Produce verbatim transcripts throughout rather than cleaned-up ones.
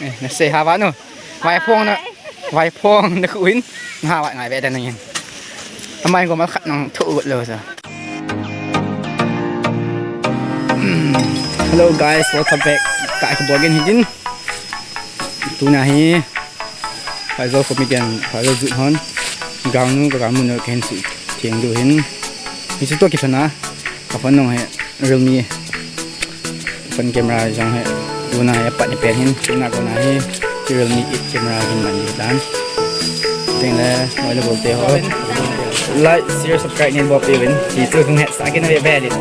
Eh, na sei hava no. Vaiphong na, vaiphong na khu in. Na hava ngai ve da nangin. Amai ko mal khat nang thu ut lo sa. Hello guys, welcome back. Ka ki bogin hidin. Tuna hi Faisal comedian, Faisal Zut hon. Gang nu ka gang mun ka hin su thiang du hin. Hi su to ki thana. Ka phone nong he Realme. Phone camera jong he. Tuna he pat ni pen hin. Tuna ko na he Realme eight camera hin man ni dan. Ting le, moi le bol te ho. Like, share, subscribe ni bol pe win. Hi tu kung het sa kin ve ve li.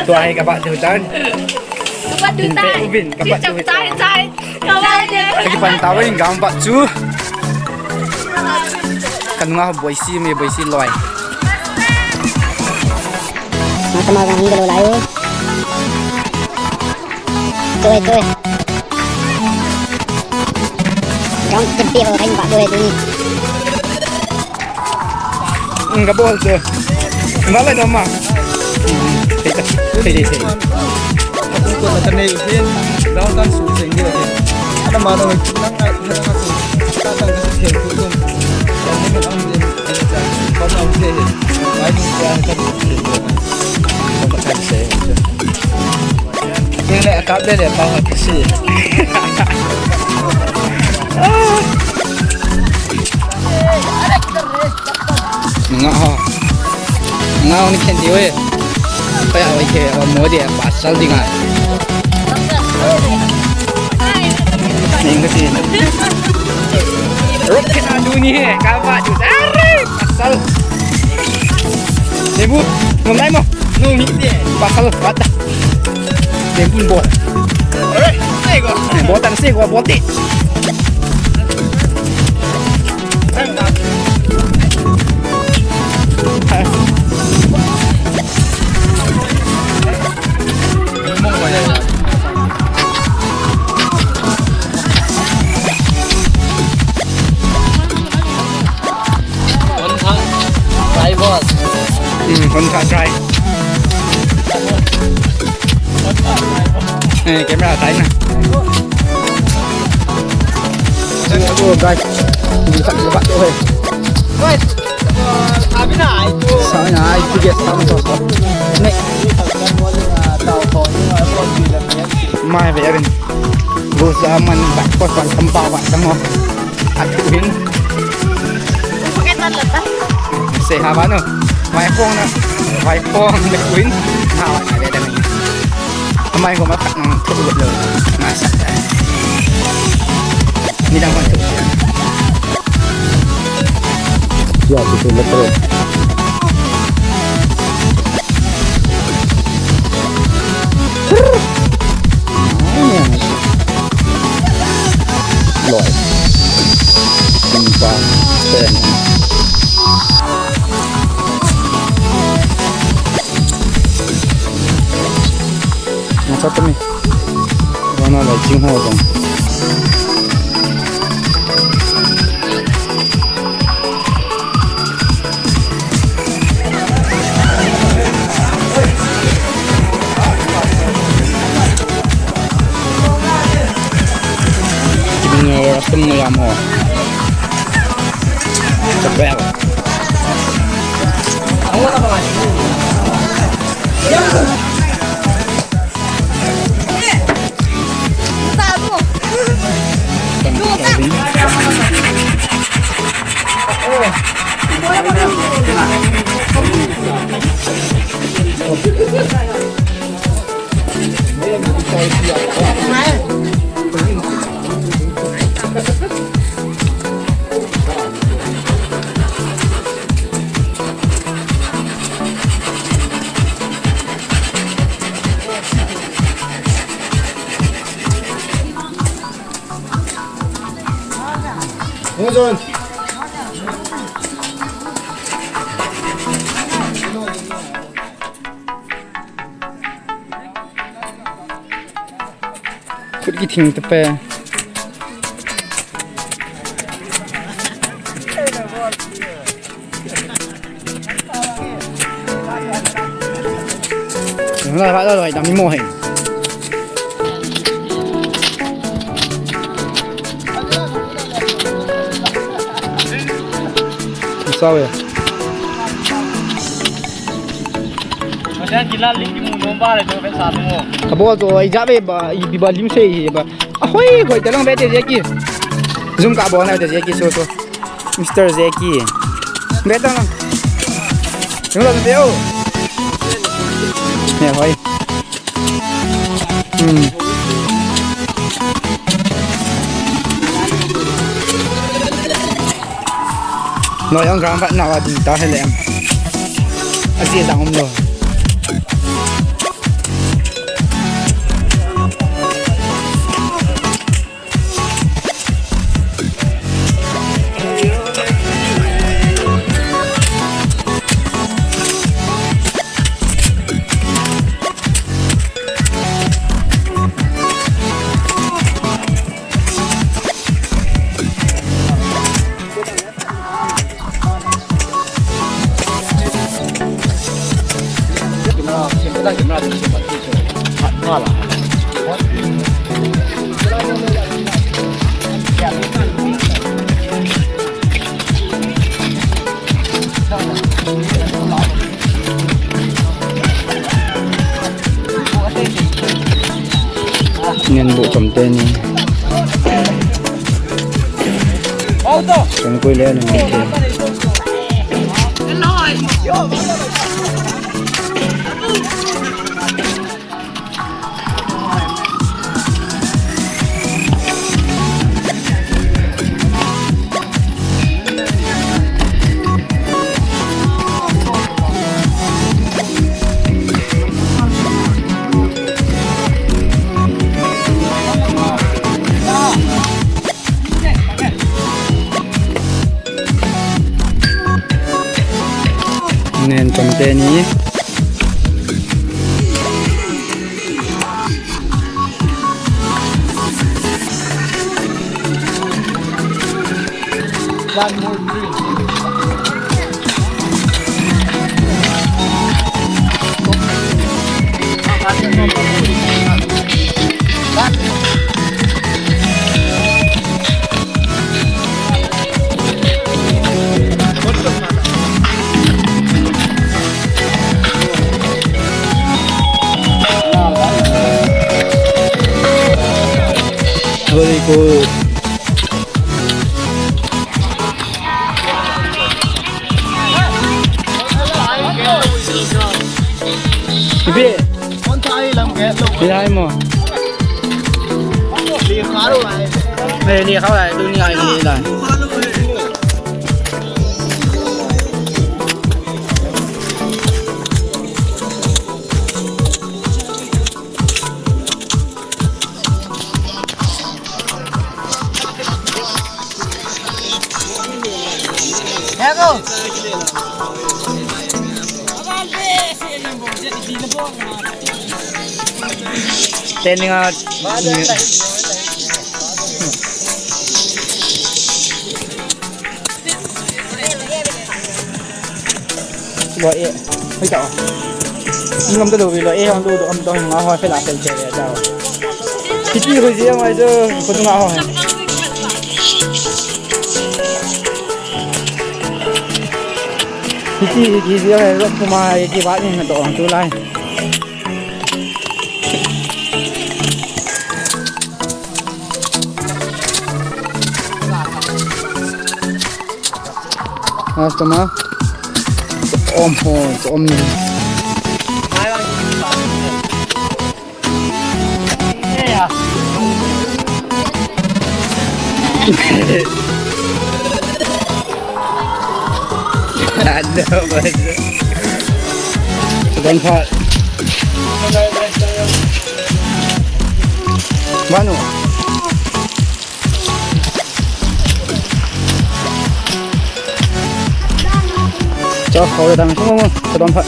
Tua hi ka bat tu tan. Ka bat tu tan. Uvin, ka bat tu tan. Ki pan ta win gang bat chu. Ka nunga boisi me boisi loi. Mata ma gang ni lo lai. Toi, toi. Gang tepi ho kan bat tu he tu ni. Ka bol tu. Malai doma. Thei, thei, thei. Aku ko ta nei hin. Dau tan su seng dia. Ana ma dong nang ngai ta ka su. Ta ta ka su thei ku tum. Ta ni ang din. Ta ta ang thei. Ai ni ya ta ni. Ko ta ka se. Ni le ka le le pa ha si. Nga ho. Nga ho ni khen diu e. Kaya oi ke o mo dia pasal di nga. Ning ka tin. Rok ke na du ni he ka ba du. Are pasal. Debu, ngom nai mo. No mi dia pasal kata. Debu bol. Are, sego. Bol tan sego bol ti. Hon thang, try boss. Hmm, hon thang, try. Eh, camera tai na. Hello, guys. Bukan bukan tu, eh. Guys, sabi na itu. Sabi na itu, guys, sama tu. Ni. Mai be rin. Bus zaman back pot ban kempa ban tamo. Atuhin. Pakai tan lata. Sei hava no. Vaiphong na. Vaiphong na kuin. Hava na be dan. Amai ko ma khat nang thu lo. Nasa. Ni dang kon thu. Ya, tu tu betul. Loi. Tingpa. Ten. Masa temi. Rana lai jing ho dong. Kibinyo rasam mo yamo. Chapel. Khut kithing ta pe. Loi, loi, loi, dam ni mo he. Sao ya. Macam gila lim ki mu nom ba le to pe sa mo. Abo to ai ja be ba, i bi ba lim se ba. Ahoi, hoi, ta lang be te je ki. Zoom ka bo na te je ki so so. Mister Jackie. Beta na. Yung lang beo. Ya, hoy. Hmm. No, yung gampat na wa dito, hele. Asi lang umlo. Ngen bu chom te ni. Chom koi le ni. Nen chom te ni. One more drink. Very good. Ipi? Ipi mo? Ni khau lai, tu ni ai ni lai. Standing out. Lo e. Hoi ta. Ngam ta lo lo e, hong lo do am to nga ho, phela phel che ya ta. Kiti ko ji ang ai jo, ko nga ho. Kiti ki ji ang ai lo ko ma ki ba ni to tu lai. Customer. Om ho, om ni. Ano ba ito? Sa gunpot. Mano? Cho, kau datang semua, mo. Sa gunpot.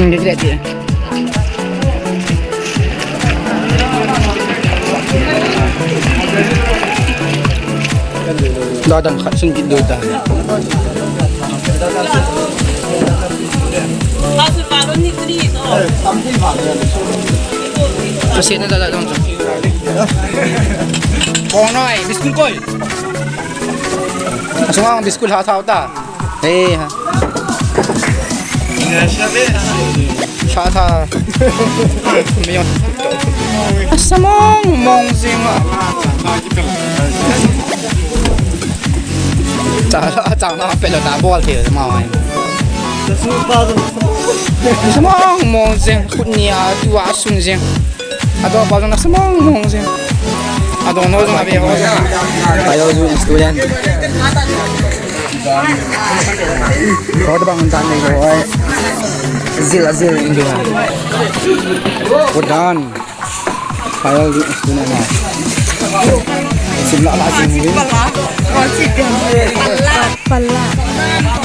Dadang khat sung git do ta. Kasi na dadang sung. Kong noi, biskul koi. Asung ang biskul ha sao ta. He ha. Sa sa. Miyon. Asa mong mong sing. Cha cha na pelo ta bol te ma wai. Asa mong mong sing. Khut ni a tu a sun sing. Ado pa na asa mong mong sing. Ado no jong abe ho. Ayo ju student. Kho ta bang tan nei ko ai. Zil a zil in dia. Ko dan. Payal di student na. Sim la la sim ni. Pala.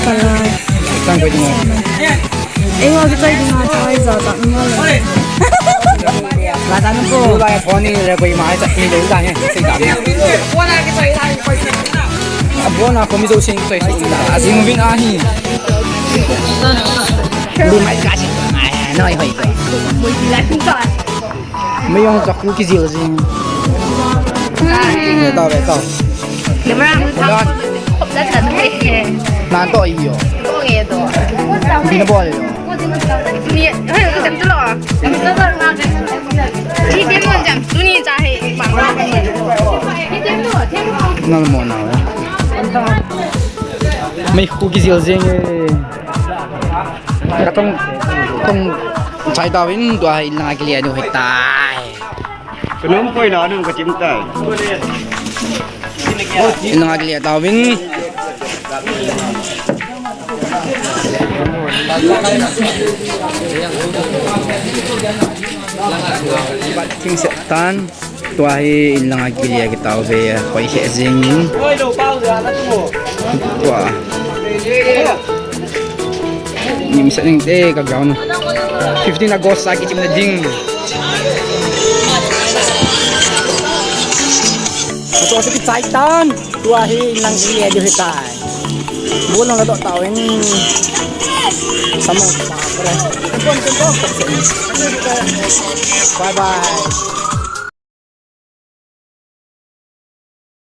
Pala. Tang ko di. Ei, wa kichai ding a chai ja ta ni le. La ta ni ko. Ba ya phone ni le ko i ma cha ni le ta ni. Sei ta ni. A bona ko mi zo sing chai su. A jing vin a hi. Lu mai ka si. Ai, noi hoi ko. Mei jong cha khu kijil jing. Ve tau, ve tau. Camera. Khop la chan te. Nan to i yo. To nge to. Bi na bol yo. Ni, hei, ka sem tu lo. Ni tem mon jam. Tu ni cha hei. Nal mo na. Mei khu kijil jing. Ka tong, tong chai tauvin, tua hi in langa kile diu hitai. Ka nom koi la ding ka chim tai. In langa kile tauvin. King Setan. Tua hi in langa kile kitauve, koi he jing in. Tua. Ni mi sa ning te ka ground. Fifteen August a kichim na ding. Tua sa kichai tan. Tua hi in lang kile diu hitai. Bulang la dot tauvin. Sama pa pre. Bye bye.